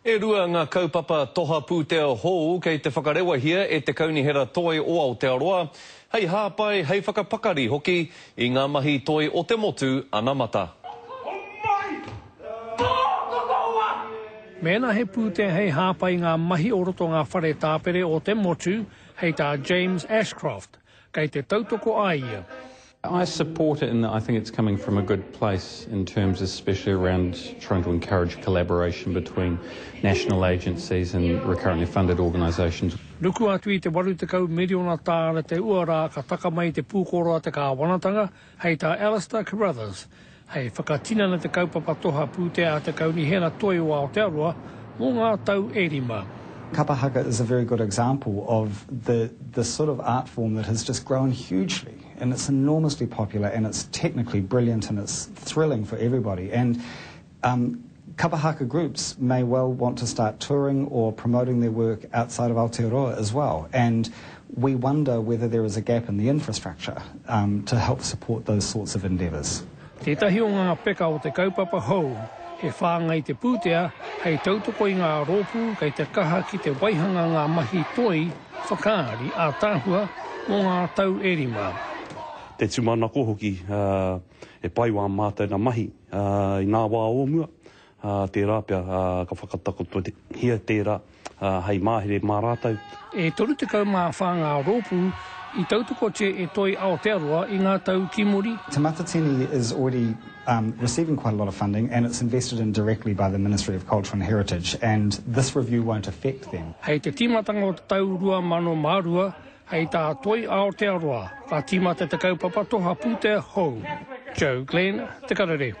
E rua ngā kaupapa toha pūtea hou kei te whakarewahia e te Kaunihera Toi o Aotearoa hei hāpai, hei whakapakari hoki i ngā mahi toi o te motu anamata. Mēnā he pūtea hei hāpai i ngā mahi o roto ngā whare tāpere o te motu, hei tā James Ashcroft, kei te tautoko a ia. I support it in that I think it's coming from a good place in terms especially around trying to encourage collaboration between national agencies and recurrently funded organisations. Nuku atu i te 80 miriona tāra te uara ka taka mai te pūkoro a te kāwanatanga, hei tā Alistair Carruthers, hei whakatinana te kaupapa toha pūtea a te Kaunihera Toi o Aotearoa mō ngā tau e rima. Kapa haka is a very good example of the the sort of art form that has just grown hugely and it's enormously popular and it's technically brilliant and it's thrilling for everybody and um, kapa haka groups may well want to start touring or promoting their work outside of Aotearoa as well and we wonder whether there is a gap in the infrastructure um, to help support those sorts of endeavours. Tētahi o ngā peka o te kaupapa hou, he whāngai te pūtea hei tautoko i ngā rōpū kei te kaha ki te waihanga ngā mahi toi whakaari ātaahua mō ngā tau e rima. Te tūmanako hoki e pai wā mātou na mahi i ngā wā o mua, tērā pea ka whakatakotohia tērā hei mahere mā rātou. E 34 ngā rōpū i tautokotia e Toi Aotearoa i ngā tau ki muri. Te Matatini is already um, receiving quite a lot of funding and it's invested in directly by the Ministry of Culture and Heritage and this review won't affect them. Hei te tīmatanga o te tau 2002, hei tā Toi Aotearoa, ka tīmata te kaupapa toha pūtea hou. Joe Glenn, Te Karere.